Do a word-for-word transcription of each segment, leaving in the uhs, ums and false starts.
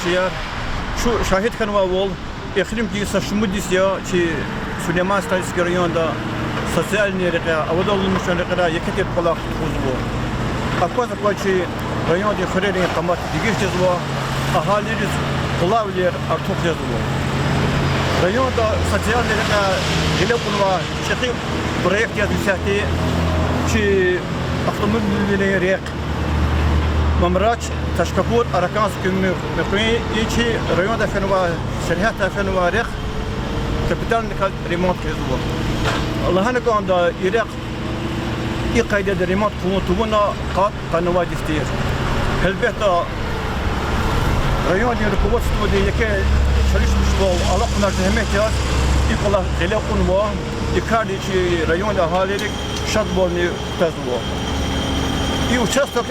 Чияр, чун шагьид хьанвайвал, эхиримжи са шумуд йис я чи Сулейман-Стальский районда социальный рекьяй, авадалмишун рекьерай еке тир кӀвалах тухузва. Акваз-акваз чи райондин хуьрерин къамат дегиш жезва, агьалийриз къулайвилер артух жезва. Районда социальный рекьяй гъиле кьунвай чӀехи проект язва исятда чи автомобилрин рехъ Мамрач, Ташкапур, Аракьянск муькуь-, муькуьвай и чи райондай фенвай, сергьятдай фенвай рехъ капитальный ка-, ремонт хъийизва. Лагьана кӀанда, и рехъ и къайдада ремонт хъувун тавуна къад къанни вад йис тир. Гьелбетда, райондин руководстводин еке чалишмишвал алакьунар зегьмет яз и кӀвалах гъиле кьунва, и кардик чи райондин агьалийрик шадвални кутазва. И участок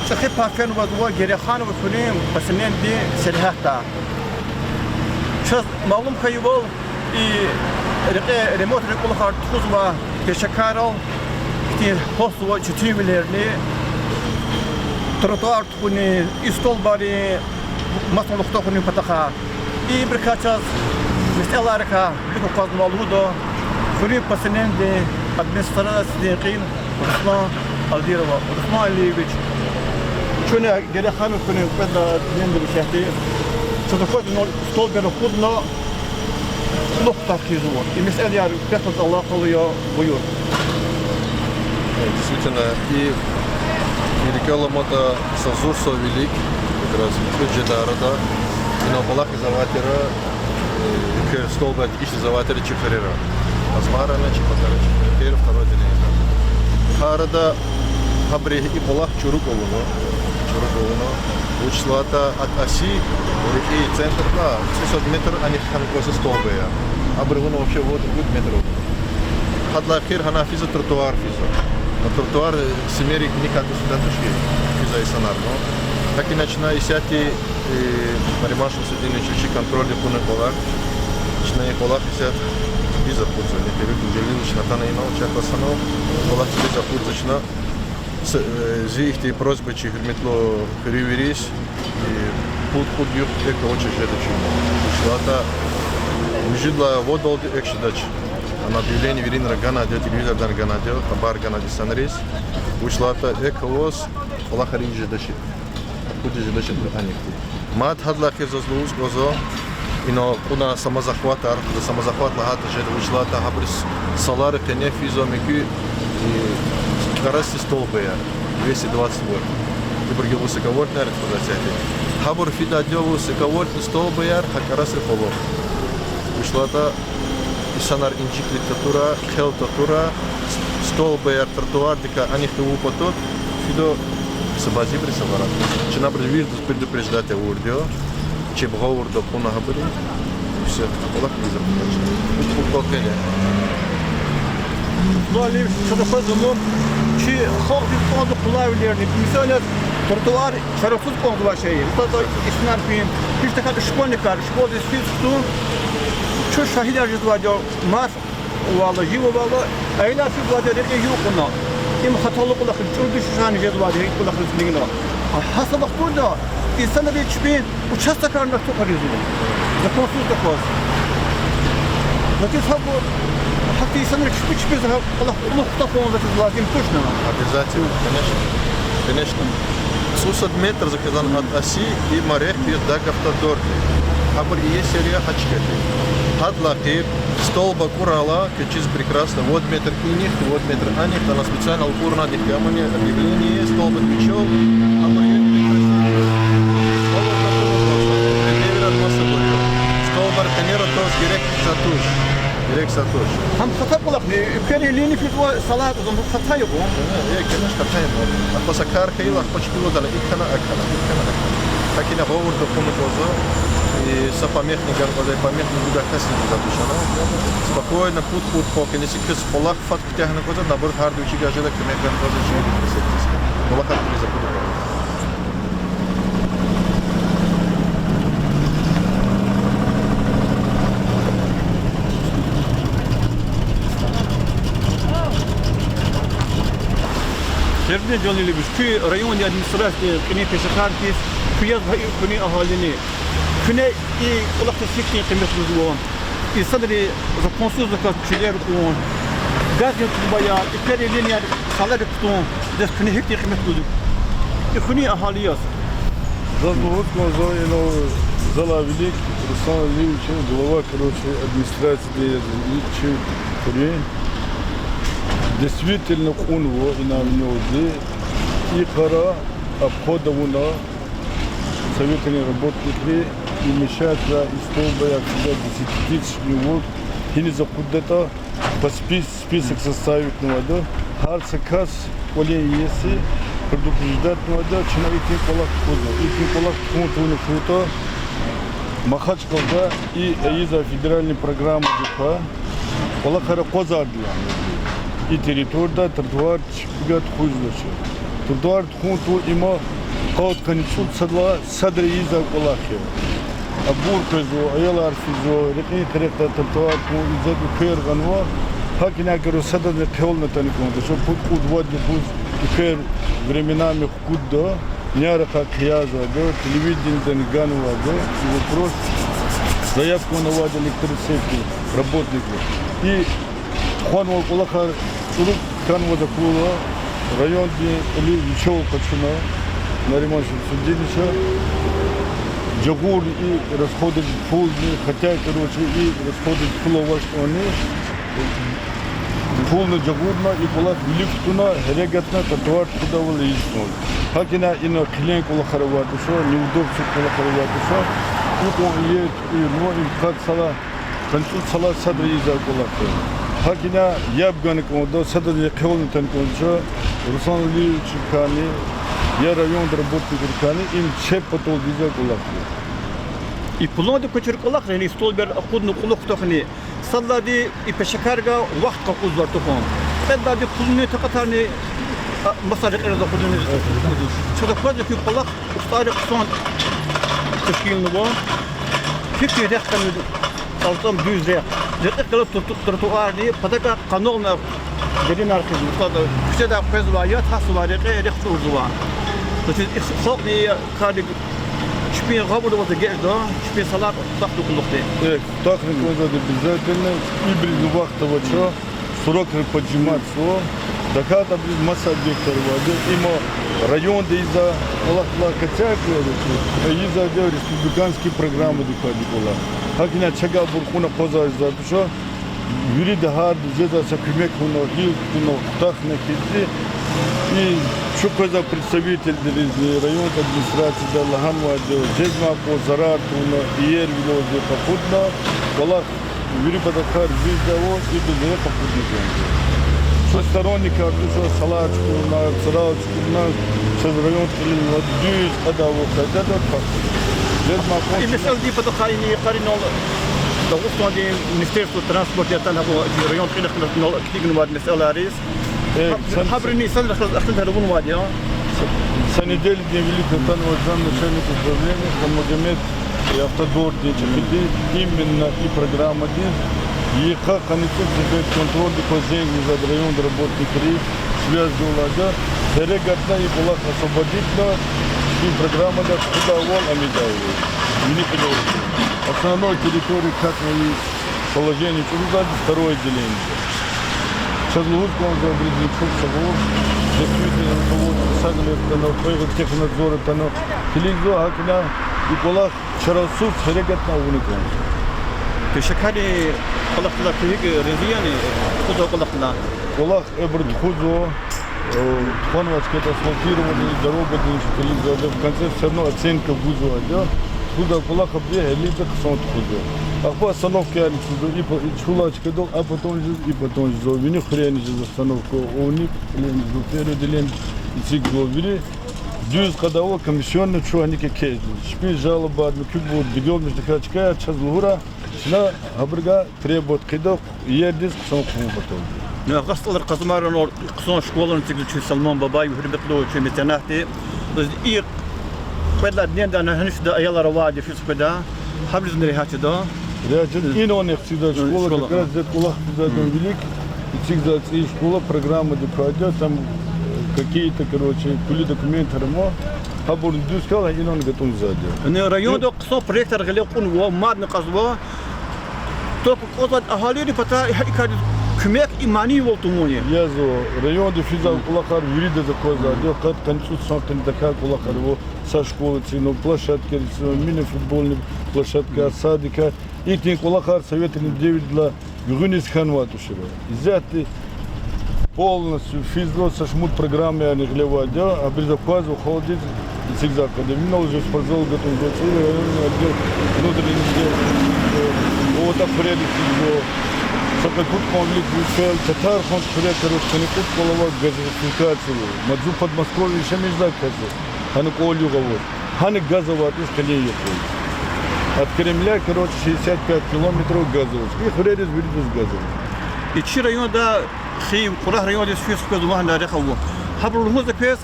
чӀехи пай фенвазва Герейханован хуьруьн поселенидин сергьятдай. Чаз малум хьайивал, и рекье ремонтрин кӀвалахар тухузвай пешекаррал ихьтин гьалтзава четинвилерни, тротуар тухунин, и столбаррин маса лугьуз тухунин патахъай. Ибурукай чаз месэлайрикай вилик акъвазнава лугьуда хуьруьн поселенидин администрациядин кьил Руслан Алдирова. Руслан Алиевич, чун Герейханован хуьруьн кьведни исятда, чаз аквазва, столбар акъудна, кьулухъ тархизва. И месэлаяр квехъ галаз алакъалу я, буюр. Действительно, и, и рикӀел аламатӀа, са зур йисар вилик, как раз кьуд жедай арада, инал кӀвалахзавай тир, э, икӀ столбар дегишзавай тир чи хуьрера. Азмарани, чи патара, чи первый, второй деревня. Гьа арада гьабуру и кӀвалах чуру авуна, чуру авуна. Вучиз лагьайтӀа атӀаси рекьин центрдилай цӀусад метр анихъ хьана кӀанзава столбаяр. Абуру авуна вообще вот кьуд метр авуна. Гьадалай эхир гьана физва тротуар физва. Но тротуар, э, симери никак туш, туш хьиз физва инсанар, но. ГьакӀ ина чна исятда, э, Нариман Шамсудинович вичин контролдиз кьуна кӀвалах. Чна и кӀвалах исятда чпиз акъудзава. Михаил Желилович атана инал, чахъ санал, кӀвалах чпиз акъудзава чна. С-, э, зи ихьтин просьба чи гьуьрметлу хуьруьнвийриз, и пуд-кьуд югъ экв авачиз жеда чун. Вучиз лагьайтӀа муьжуьд лагьай вадалди экв жедач. Ана объявление виринра ганайди я, телевизордани ганайди я, хабар ганайди я инсанриз. Вучиз лагьайтӀа экв аваз кӀвалахар ийиз жедач, акъудиз жедач анихъди. Мад гьадалай эхир заз лугьуз кӀанзава, инал кьуна самозахватар, самозахват лагьайтӀа жеда, вучиз лагьайтӀа гьабуруз салари къене физва муькуь, и, кӀарасди столбаяр, двести двадцать вольт. Ибур гила высоковольтныйяр тухузвайди я. Гьабур фидайди я высоковольтный столбаяр гьа кӀарасрин кьулухъ. Вучиз лагьайтӀа инсанар инжиклу татура, хъел татура, столбаяр тротуардикай анихъ тавун патал фида са бязибуру, са варакь. Чна абуруз виридаз предупреждать авурди я, чеб гъавурда кьуна гьабуру. Все, кӀвалах ийиз акъудачни. Пуд-кьуд кӀвал къене. Муаллим, чаз аквазва, чи халкьдиз кӀанзава къулайвилерни, мисал яз, тротуар чарасуз кӀанзавай шей. Мисал яз, инсанар фин, гьич тахьайтӀа школьникар, школдиз физ хтун, чун шагьидар жезвайди я, мас авайла, жив авайла, аялар физвайди я рекье югъ кьуна. Им хаталу кӀвалахриз, чӀуру дуьшуьшарни жезвайди я и кӀвалахриз лигна. Гьа са вахтунда инсанри чпин участокар артухарзава законсуздаказ. Значит, гьабур, гьахьтин инсанри чпи чпиз гьа кӀвалах кьулухъ кутаз кьван, значит, лазим тушни? Обязательно, конечно. Конечно. Цӏусад метр за хизан атӏаси, има рехъ физ Дагавтодорди. Абур иесир я гьа чкадиз. Гьадалай къир столба акӏурайла, квез чиз прекрасно, вот метр инихъ, вот метр анихъ, ана специально акӏурнадихъ, амани объявление, столба вичел, абур я прекрасно. Столба акӏурнадихъ, столбар къенера таз герек са туш. Герек са туш. Гьам хата кӏвалахни, уьквери линия физва, салат зун хата ябу. Э, э, конечно, хата ябу. Ахпа са кар хьайила, ахпа чпивал атана, икӏ хьана, акӏ хьана, икӏ хьана, акӏ хьана. Гьакӏ ина гъавурда кьуна кӏанзава. И са помехни гана кӏанзава, помехни гуда касни гуда тушана. Спокойно, пуд-пуд кьван кӏаниз квез кӏвалах фад куьтягьна кӏанзава, наоборот, гьарда вичи гажеда куьмек гана кӏанзава чи. Кӏвалахар куьне за куду. Эрдни Жалилович, куь райондин администрациядин кьилин пешекар хьиз, Куьне, гьа и куьне агьалини, куьне и кӀвалахдиз гьихьтин къимет гузва? Инсанри законсуз заказ чилер кьун, газдин трубаяр, ипер линияр, халари кутун, дез куьне гьихьтин къимет гузва и куьне агьали яз? Заз лугьуз кӀанзава, инал залай вилик Руслан Алиевич, глава, короче, администрацияди яз, и чи хуьруьн действительно кьунва инал винелди. И кара обход авуна советрин работникри, и мешать за, и столбаяр физа десятитысячный вольт, гьиниз акъуддатӀа, по спис-, список составитнавайди. Гьар са кас кӀвалин иеси предупреждатнавайди, чна ихьтин кӀвалах тухузва. Ихьтин кӀвалах тухун тавуна хьайитӀа, Махачкъалада и ийизвай федеральный программадикай кӀвалахар акъвазардай. И территорияда тротуар чпига тухузвач. Тротуар тухун тавун има къад-къанни цӀуд садла садра ийизвай кӀвалах я. Абур къвезва, аялар физва, рекьин къерехда тротуар тухун, ийизвай уьлквер гъанва. ГьакӀ ина кӀанзава, садазни хъел атана кӀанда, ша пуд-кьуд вад юкъуз уьлквер временами хкудда, нярихъай хъиязвайди, телевиденидани ганвайди, и вопрос, заявка авунвайди электросетдин работникри. И тухванвай кӀвалахар чӀуру хьанваз акурла, райондин кьилив вичел къачуна Нариман Шамсудиновича, жагъурна и расходдиз пулни, хотя, короче, и расходдиз пул авачтӀани, пулни жагъурна и кӀвалах вилик кутуна, гьерегатна, тротуар тухудайвал ийиз кӀанда. ГьакӀ ина, ина хъилен кӀвалахар авайди туш, неудобство кӀвалахар авайди туш, икьван иер, и, ну, и къад сала, къанни цӀуд сала садра ийизвай кӀвалах я. ГьакӀ ина яб гана кӀанда, садазни хъел атана кӀанда, Руслан Алиевичрикайни, я райондин работникрикайни, им чеб патал ийизвай кӀвалах я. И пулунди квачир кӀвалахрини, столбаяр акъудна кьулухъ кутахъни, садлагьайди и пешекаррикай вахт къакъудзавай тухун. Кьведалайди пулунин такьатарни, а, маса рекьериз акъудунни. Чаз аквазва хьи, кӀвалах устӀаррин хъсан тешкилнава. Гьихьтин рехъ хьанва, цӀалцӀам дуьз рехъ. Рекьихъ галаз троту-, тротуарни патакай къанални деринар хъийизва. Куьчедай къвезвай яд гьатзавай рекье рехъ чӀурзава. Значит, и халкьдин кардик чпин гъавурда аваз эгечӀда, чпин салар тахьун кӀвалахди. Э, тахьун кӀанзавайди обязательно, ибурузни вахт авач, срокри поджиматьзава, тахьайтӀа абуруз маса объектар авайди, има районда ийизвай кӀвалахдилай кьетӀи я, ийизвайди республиканский программадикай кӀвалах. ГьакӀ ина чавай абур кьуна акъвазарзавайди туш, вирида гьарда жезвай са куьмек авуна, гьикӀ кутуна, кутахьна хьиз, и чун къвезвай представителризни, район администрациядиз лагьанвайди, жезмай кӀвалах зарар тавуна, иервилелди къакъудна, кӀвалах вири патахъай жезвайвал, и дуьзлуьз къакъудна кӀанда. Чун сторонникар туш, салар чукӀурна, цӀрал чукӀурна, чаз район кьилел дуьз кьадайвал къайдада квахьна. Жезмай кӀвалах. И месэладин патахъай и йикъара инал Дагъустандин Министерство транспорта ятӀани, район кьилихъ инал килигнавайди месэлайриз. Э, гьабуру инсанрихъ ахтармир авунвайди я. Са неделядин вилик атанвай замначальник управления Хамагомед и Автодордин чӀехиди именно и программадиз йикъа къанни цӀуд сефер контрольдик кваз зенг гузвайди райондин работникриз, связь гайила, гьерегатна и кӀвалах освободитьна, и программада тухудайвал ам ийидайвал. Вини кьилел. Основной территория катна и положение чӀурузвайди второе отделение. Чаз лугьуз кӀанзава абурузни чухсагъул, действительно, руководство сагъле атана, кьве технадзор атана, килигзава, гьакӀ ина и кӀвалах чарасуз гьерегатна авуна кӀанзава. Пешекарри кӀвалахдилай куь гьикӀ, рази яни, тухузвай кӀвалахдилай? КӀвалах абуру тухузва, э, тухванвай чкада асфальтирование дорогадин килигзавайди, в конце всё равно оценка гузвайди я. Тухузвай кӀвалах абуру гьелелди хъсан тухузва. Ахпа остановкаярни чизва, и по-, и чулай чкадал, а потом жез, и потом жезва. Вини хуьрени жез остановка, о, вини кьилени жезва, первое отделение эцигзава вири. Дуьз кьадайвал комиссионный чун гьаник экечӀзава. Чпин жалобаярни куьгбур бегенмиш тахьай чкаяр чаз лугьурай, чна гьабурукай требовать хъийида, иердиз хъсан хъувун паталди. Ну, Агъа СтӀалрин Къазмайран хъсан школани эцигзава чи Салман Бабаев, гьуьрметлу чи меценатди. И кьвед лагьай днедани гьанишда аялар авайди физ къведа, гьабурузни регьят жеда. Регьят жеда, инал эцигзавай школа, как раз зи кӀвалах физвайдан вилик эцигзавай цӀийи школа программадик квайди я, там, э, какие-то, короче, пулин документар ама. Гьабурни дуьз хьайила инал гатӀунзавайди я. Яни районда хъсан проектар гъиле кьунва, мадни кьазва. Только кӀанзавай агьалийрин патай гьа и кардиз куьмек и манийвал тавуни. Язва, районда физвай кӀвалахар виридаз аквазвайди я, къад-къанни цӀуд сан къиндакай кӀвалахар ава, са школа эцигнава, площадка эцигнава, мини-футбольный площадка, садика. Ихьтин кӀвалахар советрин девирдилай гуьгъуьниз хьанвай тушир. Исятда полностью физва, са шумуд программаярни гъиле авайди я, абуруз аквазва халкьдиз эцигзавай кьадар. Инал уже спортзал гатӀунзава, цӀийи районный отдел внутренних дел, э, вот, хуьрерихъ физва, са кьве-пуд кьван вилик вил фейила, Татарханда хуьре, короче, къанни кьуд кӀвал авай газификация ава. Мад зун Подмосковье яшамиш жезвай кас я, гьана кӀвал-югъ авач. Гьана газ авайди я къенин юкъуз. От Кремля, короче, шестьдесят пять километров газ авач. И хуьрериз виридаз газ ава. И чи районда хив, Кьурагь райондиз физ хквезва, вагьна рехъ ава. Гьабуру лугьуз аквез,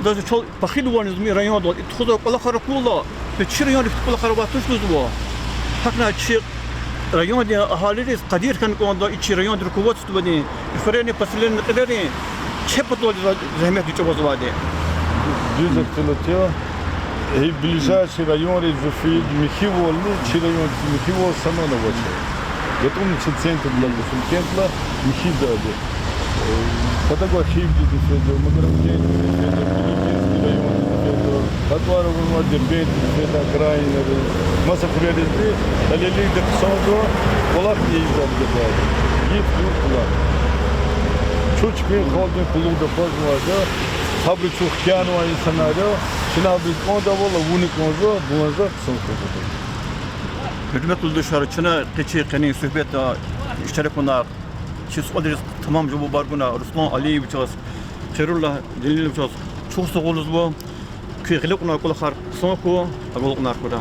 даже чал похизва низ и районда, и тухузвай кӀвалахар акурла, и чи районда ихьтин кӀвалахар авай туш лугьузва. ГьакӀни чи райондин агьалийриз къадир хьана кӀанда и чи райондин руководстводин, и хуьрерин поселенидин кьилерин чеб паталди за-, зегьмет чӀугвазвайди. Дуьз гьахьтинди я. И ближайший районриз фейи михьивални чи райондиз михьивал санал авач. ГатӀунни чи центрдилай, допустим, кентдилай михьизвайди. Э, патагай Хивдиз фейида, Магарамкентдиз фейида, Биликирский райондиз фейида, гьа тӀвар авунвай Дербентдиз фейида, окраинадиз, маса хуьреризни, гьелелиг хъсанзава, кӀвалах ийизвайди я. Гьич кӀвалах. Чун чпин халкьдин къуллугъда акъвазнавайди я, гьабуру чун хкянавай инсанар я, чна абуруз кӀандайвал авуна кӀанзава, буланзава, хъсан хьурай. Гьуьрметлу юлдашар, чна къе чи къенин суьгьбетда иштирак авунвай, чи суалриз тамам жавабар гунай Руслан Алиевичаз, Хайруллагь Делиловичаз чухсагъул лугьузва. Куь гъиле кьунвай кӀвалахар хъсан хьуй, агалкьунар хьурай.